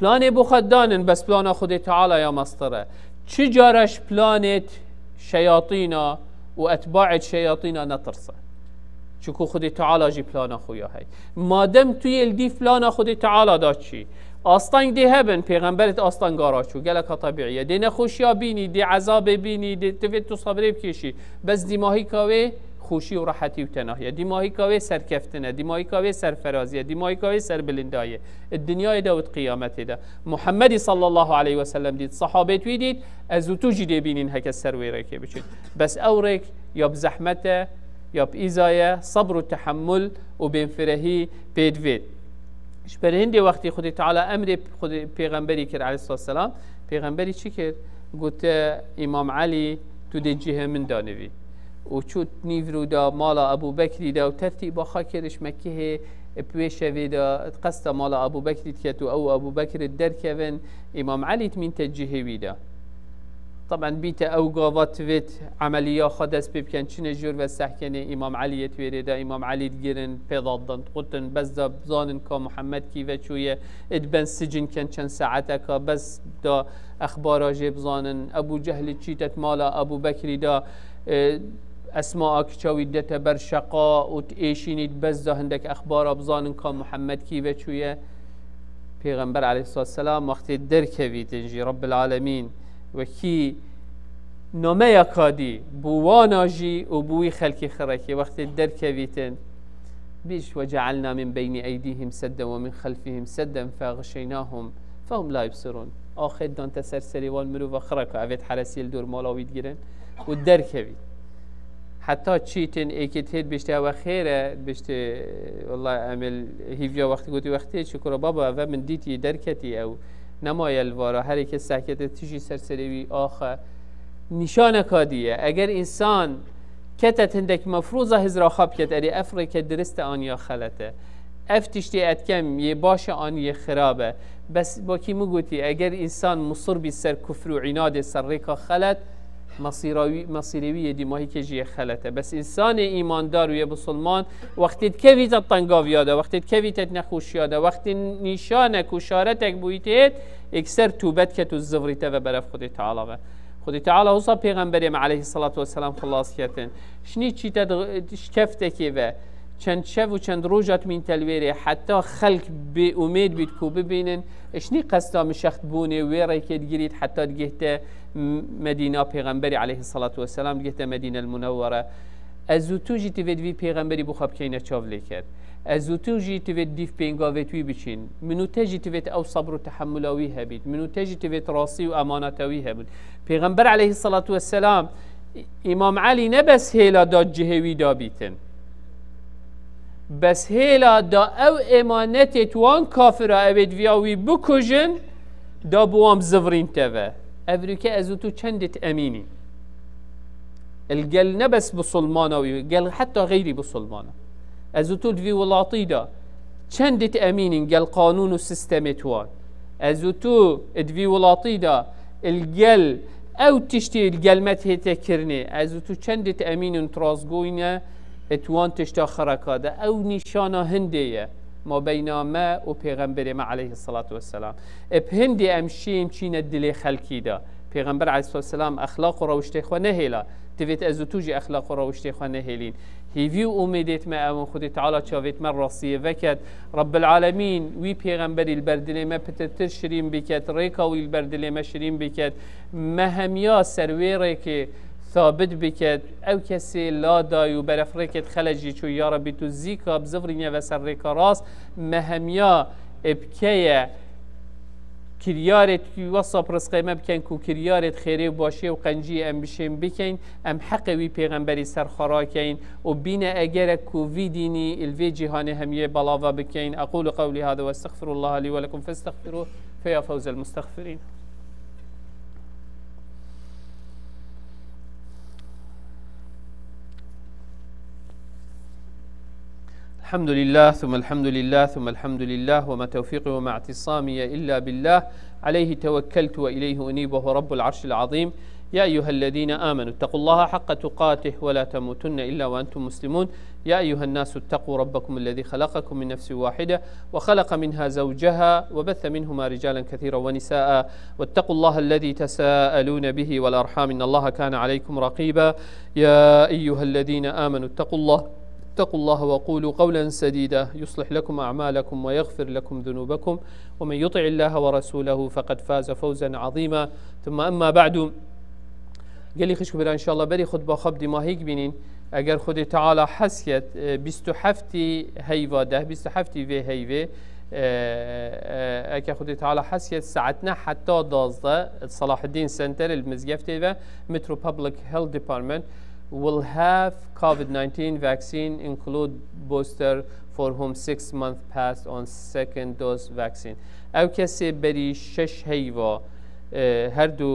Planê bo xwe danin, bes plana Xwedê Teala ya mestir e. Çi cara ji planêt şeyatîna û etbaêt şeyatîna netirse. Çiku Xwedê Teala jî plana xwe ya hey. Madem tu yê li dîv plana Xwedê Teala da çî, asteng dê hebin, pêxemberêt asteng ra çû, geleka tebîî ye. Dê nexweşiya bînî, dê ezabê bînî, dê tivê tu sebrê bikêşî. Bes dîmahîka wê xweşî û rehetî û tenahiye. Dîmahîka wê serkeftin e, dîmahîka wê serferazî ye, dîmahîka wê serbilindayî ye. Di dinyayê de û di qiyametê de. Muhammedî sallallahu aleyhi ve sellem dît, sahabêt wî dît, ez û tu jî dê bînîn heke ser wê rêkê biçin. Bes ew rêk ya bi zehmet e, ya bi îza ye, sebr û tehemmul û bênfirehî pê divêt. Ji ber hindê wextî Xwedê Teala emrê Xwedê pêxemberî kir aleyhisselatu vesselam, pêxemberî çi kir? Gote, Îmam Elî, tu dê cihê min de nivî. Û çû nîvro da mala Ebû Bekrî de û tertîba xwe kir ji Mekkehê, bi wê şevê de qesta mala Ebû Bekrî diket û ew û Ebû Bekir derkevin, Îmam Elî dimînte cihê wî de. Teben bîte ew gava tivêt emeliya xwe dest pê bikin, çine jor ve sehkenê Îmam Elî yê twêrê de, Îmam Elî digirin, pê dadin, dixutin, bes da bizanin ka Muhammed kî ve çûye, ê diben sicin ken çend saeteka, bes da exbara jê bizanin, Ebû Cehlî çîte di mala Ebû Bekrî de, e, Esma a kiça wî dete ber şeqa û tu êşînî di bez de hindek exbara bizanin ka Muhammed kî ve çûye. Pêxember aleyhisselam wextê derkevîtin jî Rabbil Alemîn wekî nameya kadî bû wana jî û bû wî xelkî xirekî wextê derkevîtin. Bîş ve cealna min beynî eydîhim sedden ve min xelfihim sedden fexişeynahum fehum la yubsirûn. Axê dante ser serê wan mirova xireka evêt heresiyê li dor mala wî digirin û derkevî. Heta çîtin êkê têt bişte ewe xêr e, bişte, wela em ê hîviya wextî gotî wextê çi kura baba eve min dîtî derketî ew nemaye li vara, her êkê sehkete tijî ser serê wî axe. Nîşaneka dî ye. Eger însan kete hindek mefrûza hizra xwe biket, erê ev rêke dirist e an ya xelet e. Ev tiştê etkem yê baş e an yê xirab e. Bes wekî min gotî, eger însan musir bî ser kufr û înadê ser rêka xelet, mesîra wî, mesîrê wî yê dîmahîkê jî yê xelet e. Bes însanê îmandar û yê bisilman wextê dikevîte tengaviya de, wextê dikevîte nexweşiya de, wextê nîşanek û şaretek bûyî têt, êkser tûbe diket û zivrîte ve berev Xwedê Teala ve. Xwedê Teala wisa Pêxemberê me aleyhisselatu vesselam xilas ketin. Şinî çîte di şkeftekê ve çend şev û çend roja dimînte li wêrê heta xelk bê umêd bît ku bibînin. Şinî qesta mişext bûnê wê rêkê digirît heta digihte M-, Medîna Pêxemberî aleyhisselatu vesselam, digihte Medîne el Munewwere. Ez û tu jî divêt vî pêxemberî bo xwe bikeyne çav lê ket. Ez û tu jî divêt dîv pêngavêt wî biçîn. Min û te jî divêt ew sebr û tehemmula wî hebît. Min û te jî divêt rastî û emaneta wî hebûn. Pêxember aleyhisselatu vesselam, Îmam Elî ne bes hêla da cihê wî da bîtin. Bes hêla da ew emanetê tu wan kafira ewêt viya wî bikujin, da bi wan zivrîn te ve. Ev rûke ez û tu çendit emînî. Il gel ne bes bisilmana wî, gel heta xeyrî bisilmana. Ez û tu di vî welatî de çendit emînîn gel qanûn û sistemê tuwan. Ez û tu di vî welatî de il gel ew tiştê il gel me tête kirinê. Ez û tu çendit emînin tu rastgoyî ne, tuwan tişta xireka de. Ew nîşana hindê ye. Ma beyna me û Pêxemberê me aleyhisselatu vesselam. Eb hindê em şiyên çîne dilê xelkî de. Pêxember aleyhisselatu vesselam exlaq û rewiştê xwe nehêla. Divêt ez û tu jî exlaq û rewiştê xwe nehêlîn. Hîvî û umêdêt me ew in, Xwedê Teala çavêt me rastiyê veket. Rabbil Alemîn wî pêxemberî li ber dilê me pitirtir şirîn biket, rêka wî li ber dilê me şirîn biket. Me hemiya ser wê rêkê sabit biket. Ew kesê la dayî û beref rêkêt xelet jî çû, ya Rebî tu zîka bizivrîne ve ser rêka rast. Me hemiya ê bikeye kiryarêt wesap rizqê me bikin ku kiryarêt xêrê û başiyê û qenciyê em bişên bikeyn, em heqê wî pêxemberî ser xwe rakeyn û bîne egerek ku vî dînî li vê cîhanê hemiyê belava bikeyn. Aqulu qewlî hada ve estexfirullaha lî ve lekum festexfiruh fe ya fewzel mustexfirîn. الحمد لله ثم الحمد لله ثم الحمد لله وما توفيقي وما اعتصامي إلا بالله عليه توكلت وإليه أنيب وهو رب العرش العظيم. يا أيها الذين آمنوا اتقوا الله حق تقاته ولا تموتن إلا وأنتم مسلمون. يا أيها الناس اتقوا ربكم الذي خلقكم من نفس واحدة وخلق منها زوجها وبث منهما رجالا كثيرا ونساء واتقوا الله الذي تساءلون به والأرحام إن الله كان عليكم رقيبا. يا أيها الذين آمنوا اتقوا الله، اتقوا الله وقولوا قولا سديدا يصلح لكم أعمالكم ويغفر لكم ذنوبكم ومن يطع الله ورسوله فقد فاز فوزا عظيما. ثم أما بعد. Gelî xişk û bira, înşallah berî xutba xwe bi dîmahî bînîn. Eger Xwedê Teala hes ket, e, bîst û heftî heyva deh, bîst û heftî vê heyvê, e, e, eke Xwedê Teala hes ket, saet neh heta dazdeh, Salahiddin Center, li Mizgeftê ve, Metro Public Health Department, will have COVID nineteen vaccine include booster for whom six months passed on second dose vaccine. Ew kesê berî şeş heyva, e, her du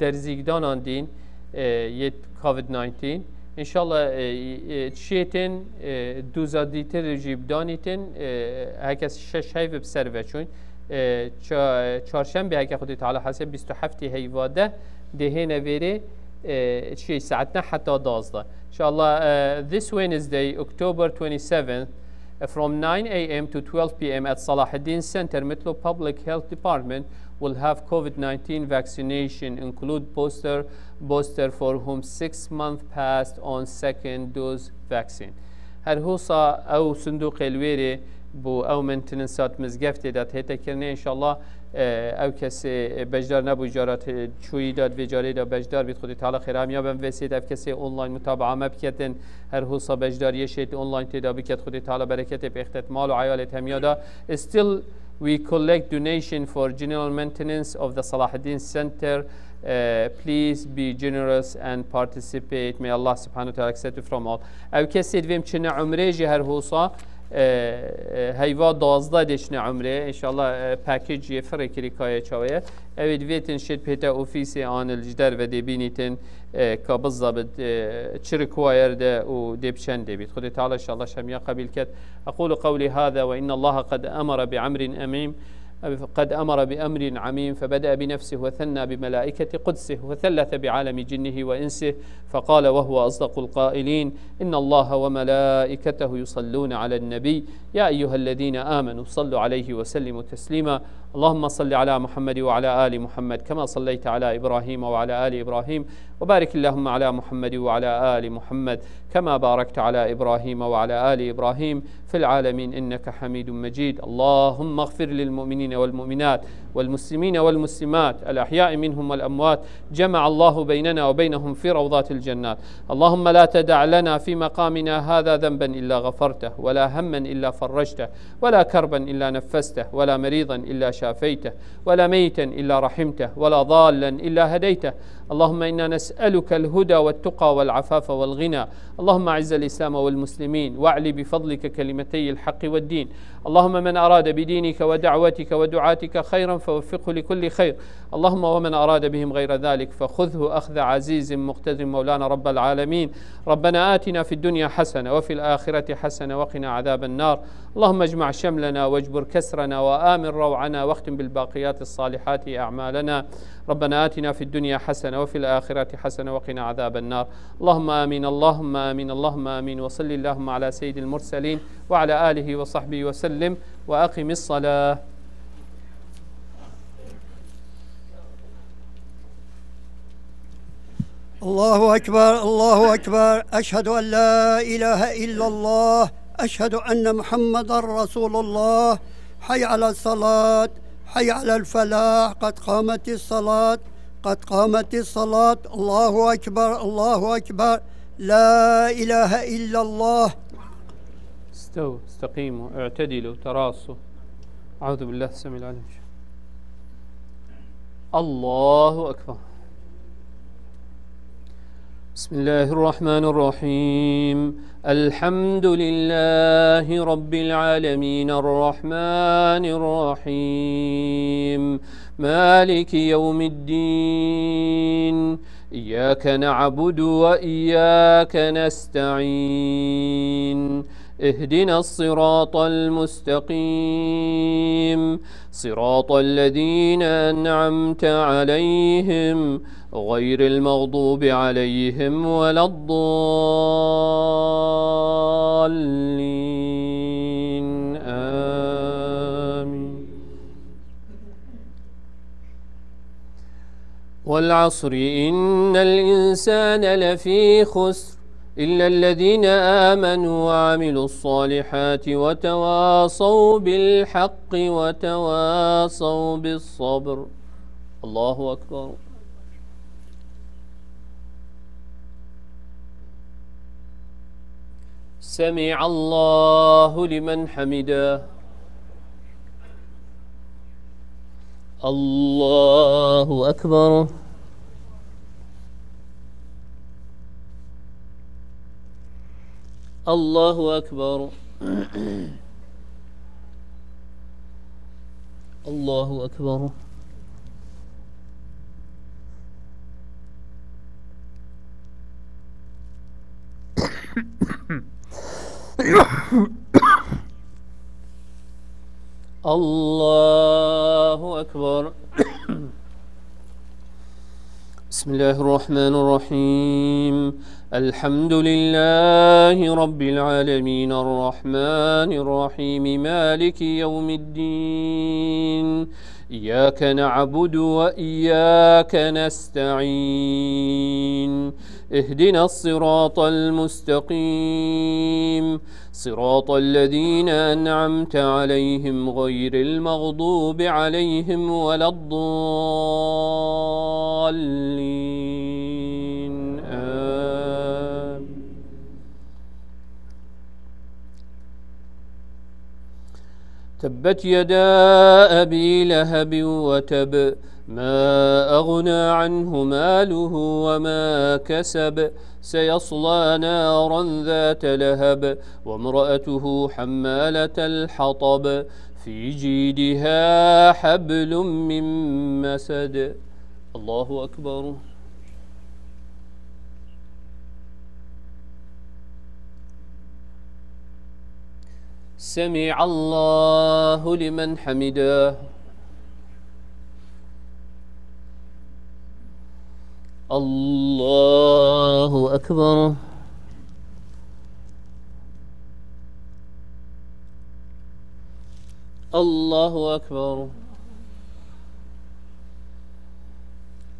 derzîkdanan dîn, e, yê COVID nineteen. Înşallah, e, e, çêtin, e, doza dîtir jî bidanîtin, e, herkes şeş heyv bi ser ve çûn. E, ça-, çarşembê heke Xwedê Teala hese bîst û heftê heyva de dê hêne vêrê, e, çi saet neh heta dazdeh. Înşallah, e, this Wednesday, October twenty-seventh, from nine a.m. to twelve p.m. at Salahiddin Center, Metro Public Health Department, will have COVID nineteen vaccination, include booster, booster for whom six months passed on second dose vaccine. Her hosa ew sindûqê li wêrê bû ew maintenance-at mizgeftê de tête kirine, înşallah, e, ew kesê, e, beşdar nebû, cara te-, çûyî de, vê carê de beşdar bît, Xwedê Teala xêra hemiya ben vê sêt ev kesê online mutabaa me biketin, her hosa beşdariyê şêt online tê de biket, Xwedê Teala bereketê bêxtet mal û eyalê hemiya de. Still, we collect donation for general maintenance of the Salahaddin Center. Uh, please be generous and participate. May Allah subhanahu wa ta'ala accept you from all. Ew kesê divêm çine umrê jî her hosa, e, e, heyva duwazdeh dê çine umrê. Înşallah, e, package yê firê kirîkayê çawe ye. Ew ê divêtin şêt pête ofîsê an li ji derve dê bînîtin, e, ka bizabit, e, çi require de û dê bi çend dê bît. Xwedê Teala înşallah şemiya qebîl ket. أقول قولي هذا وإن الله قد أمر بأمر أميم، قد أمر بأمر عميم، فبدأ بنفسه وثنى بملائكة قدسه وثلث بعالم جنه وإنسه، فقال وهو أصدق القائلين: إن الله وملائكته يصلون على النبي، يا أيها الذين آمنوا صلوا عليه وسلموا تسليما. اللهم صل على محمد وعلى آل محمد كما صليت على إبراهيم وعلى آل إبراهيم، وبارك اللهم على محمد وعلى آل محمد كما باركت على إبراهيم وعلى آل إبراهيم في العالمين إنك حميد مجيد. اللهم اغفر للمؤمنين والمؤمنات والمسلمين والمسلمات الأحياء منهم والأموات، جمع الله بيننا وبينهم في روضات الجنات. اللهم لا تدع لنا في مقامنا هذا ذنبا إلا غفرته، ولا هما إلا فرجته، ولا كربا إلا نفسته، ولا مريضا إلا شافيته، ولا ميتا إلا رحمته، ولا ضالا إلا هديته. اللهم إنا نسألك الهدى والتقى والعفاف والغنى. اللهم أعز الإسلام والمسلمين، وأعل بفضلك كلمتي الحق والدين. اللهم من أراد بدينك ودعوتك ودعاتك خيرا فوفقه لكل خير. اللهم ومن أراد بهم غير ذلك فخذه أخذ عزيز مقتدر مولانا رب العالمين. ربنا آتنا في الدنيا حسنة وفي الآخرة حسنة وقنا عذاب النار. اللهم اجمع شملنا واجبر كسرنا وآمن روعنا واختم بالباقيات الصالحات أعمالنا. ربنا آتنا في الدنيا حسنة وفي الآخرة حسنة وقنا عذاب النار. اللهم آمين، اللهم آمين، اللهم آمين. وصل اللهم على سيد المرسلين وعلى آله وصحبه وسلم. وأقم الصلاة. الله أكبر، الله أكبر. أشهد أن لا إله إلا الله. أشهد أن محمدا رسول الله. حي على الصلاة، حي على الفلاح، قد قامت الصلاة، قد قامت الصلاة. الله أكبر، الله أكبر. لا إله إلا الله. استووا، استقيموا، اعتدلوا، تراصوا. أعوذ بالله السميع العليم. الله أكبر. بسم الله الرحمن الرحيم. الحمد لله رب العالمين، الرحمن الرحيم، مالك يوم الدين، إياك نعبد وإياك نستعين، اهدنا الصراط المستقيم، صراط الذين أنعمت عليهم، غير المغضوب عليهم ولا الضالين. آمين. والعصر إن الإنسان لفي خسر، إلا الذين آمنوا وعملوا الصالحات وتواصوا بالحق وتواصوا بالصبر. الله أكبر. سمع الله لمن حمده. الله أكبر. الله أكبر. الله أكبر. الله أكبر. بسم الله الرحمن الرحيم. الحمد لله رب العالمين، الرحمن الرحيم، مالك يوم الدين، إياك نعبد وإياك نستعين. اهدنا الصراط المستقيم. صراط الذين أنعمت عليهم غير المغضوب عليهم ولا الضالين. آمين. تبت يدا أبي لهب وتب. ما أغنى عنه ماله وما كسب. سيصلى نارا ذات لهب. وامرأته حمالة الحطب. في جيدها حبل من مسد. الله أكبر. سمع الله لمن حمده. الله أكبر. الله أكبر.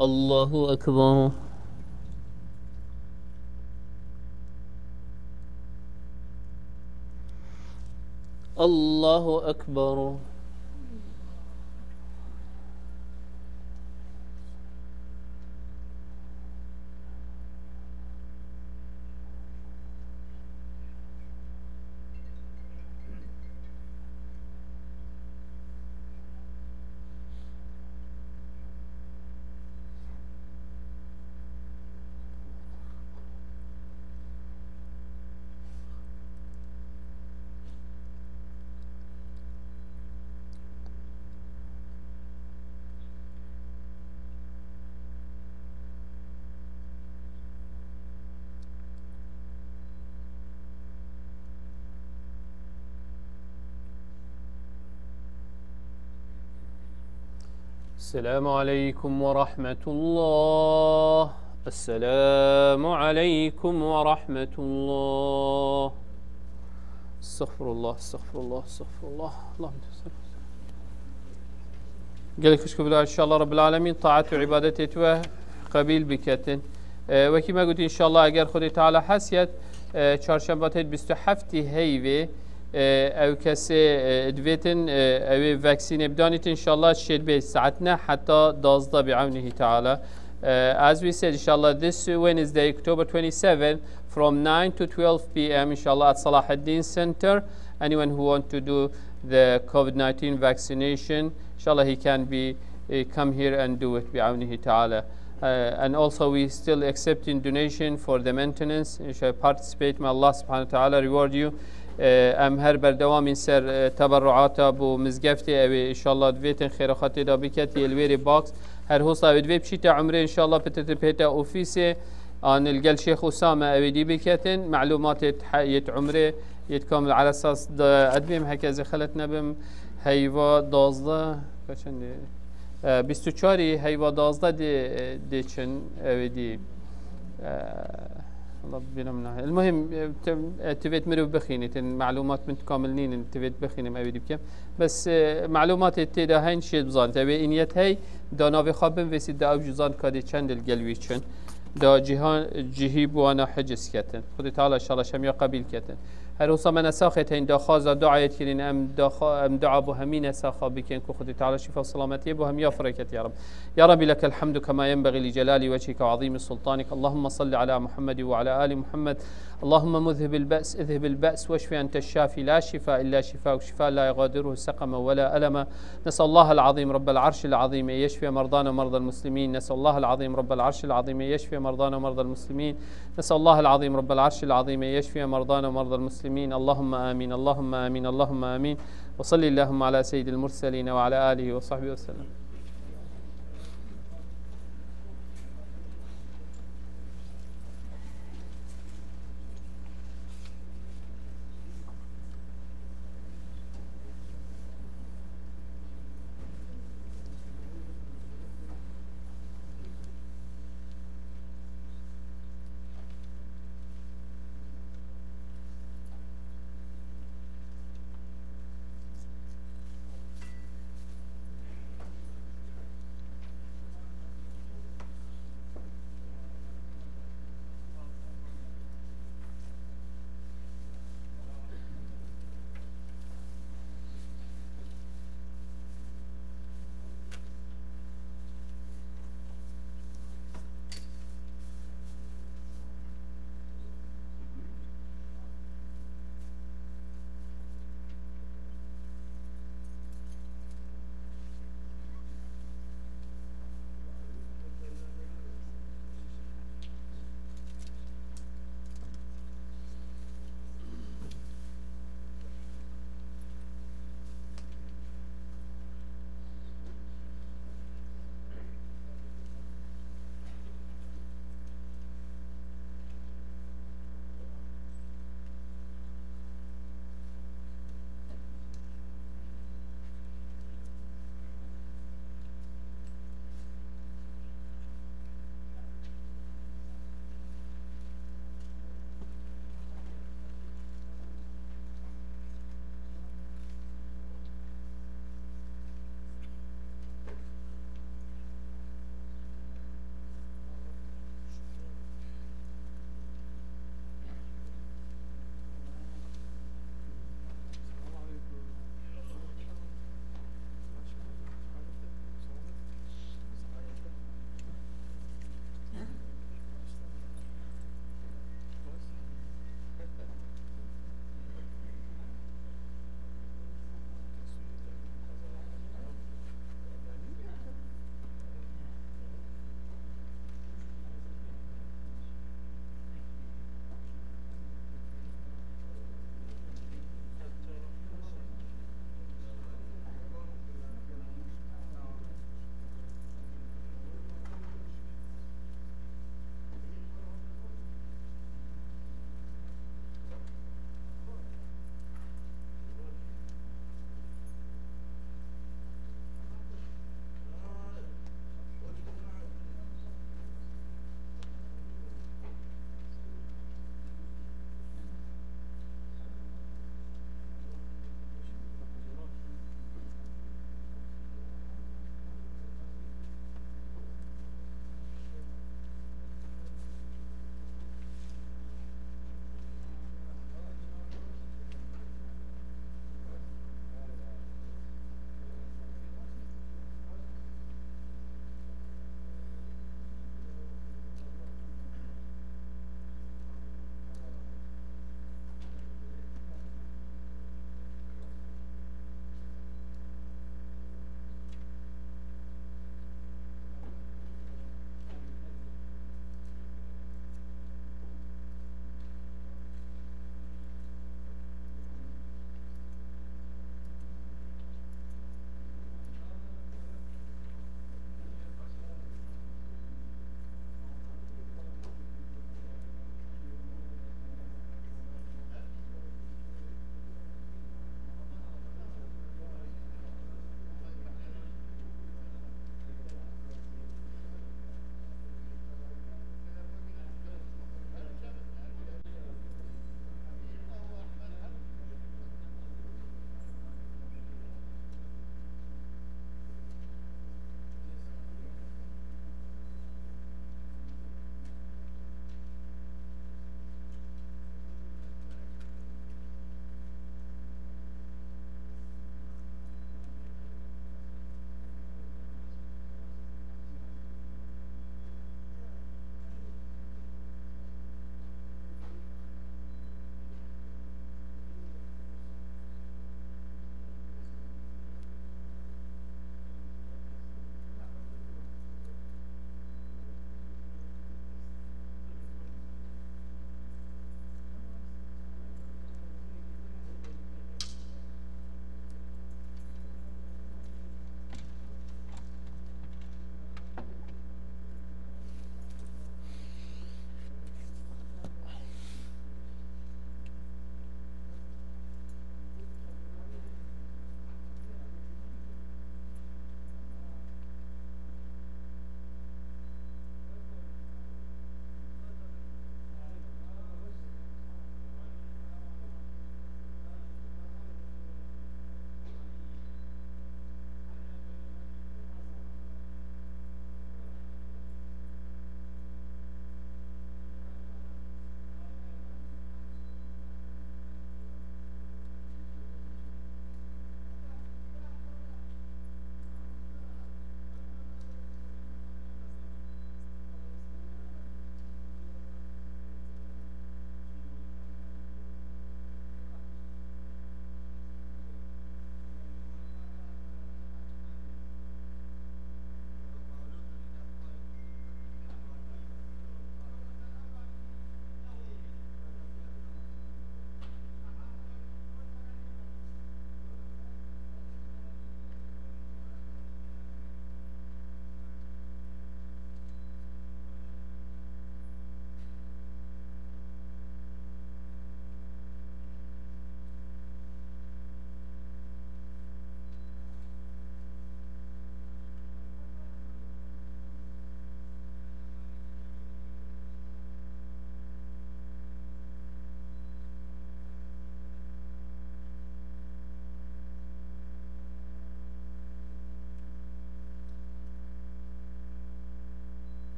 الله أكبر. الله أكبر. السلام عليكم ورحمة الله. السلام عليكم ورحمة الله. استغفر الله، استغفر الله، استغفر الله. اللهم صل. Gelek xwişk û birayê, înşallah Rabbil Alemîn taet û îbadetê tu qebîl biketin. E, wekî me got, înşallah eger Xwedê Teala hez yet, e, çarşembatê bîst û heftê heyvê, e, ew kesê, e, divêtin, e, ew ê vaksînê bidanîtin, înşallah şêdbê saet neh heta dazdeh bi ewnihî Teala. E, as we said, inshallah, this Wednesday, October twenty-seven, from nine to twelve p m, inshallah, at Salahuddin Center. Anyone who want to do the COVID nineteen vaccination, inshallah, he can be, uh, come here and do it, bi ewnihî Teala. Uh, and also we still accepting donation for the maintenance. Inshallah, participate, may Allah subhanahu wa ta'ala reward you. Uh, em her berdewamîn ser, uh, teberruata bo mizgeftê, ew ê, înşallah, divêtin xêrxwetê de biket, yê li wêrê box. Her hosa wê divê biçîte umrê, înşallah, pitete pête ofîsê, an li gel Şêx Usame ew ê dî biketin, melumatê t-, yê umrê, yê kamil ala esas de edbêm, heke ez ê xelet nebim, heyva dazdeh, kaçend ê? E, bîst û çarî heyva dazdeh dê, dê çin, ew ê dî. E, Allah bîna min nahê. El muhim, e, te-, e, tivêt mirov bixînîtin, melumat min kamil nînin, tivêt bixînim, ew ê dî bikim. Bes, e, melumatê tê de heyn şêt bizanit. Ew ê îniyet hey, da navê xwe binvêsît, da ew jî zan kadê çend li gel wî çin. Da cîhan, cihî bi wana hiciz ketin. Xwedê Teala şala şemiya qebîl ketin. Her hosa me nesaxê teyn daxwaza duayê kirîn, em daxwa-, em dua bo hemî nesaxa bikin ku Xwedê Teala şîfa û selametiyê bo hemiya fireket ya Rab. يا رب لك الحمد كما ينبغي لجلال وجهك وعظيم سلطانك. اللهم صل على محمد وعلى آل محمد. اللهم مذهب البأس، اذهب البأس واشف أنت الشافي، لا شفاء إلا شفاؤك، شفاء لا يغادره سقما ولا ألما. نسأل الله العظيم رب العرش العظيم أن يشفي مرضانا ومرضى المسلمين. نسأل الله العظيم رب العرش العظيم أن يشفي مرضانا ومرضى المسلمين. نسأل الله العظيم رب العرش العظيم أن يشفي مرضانا ومرضى المسلمين. اللهم آمين، اللهم آمين، اللهم آمين. وصل اللهم على سيد المرسلين وعلى آله وصحبه وسلم.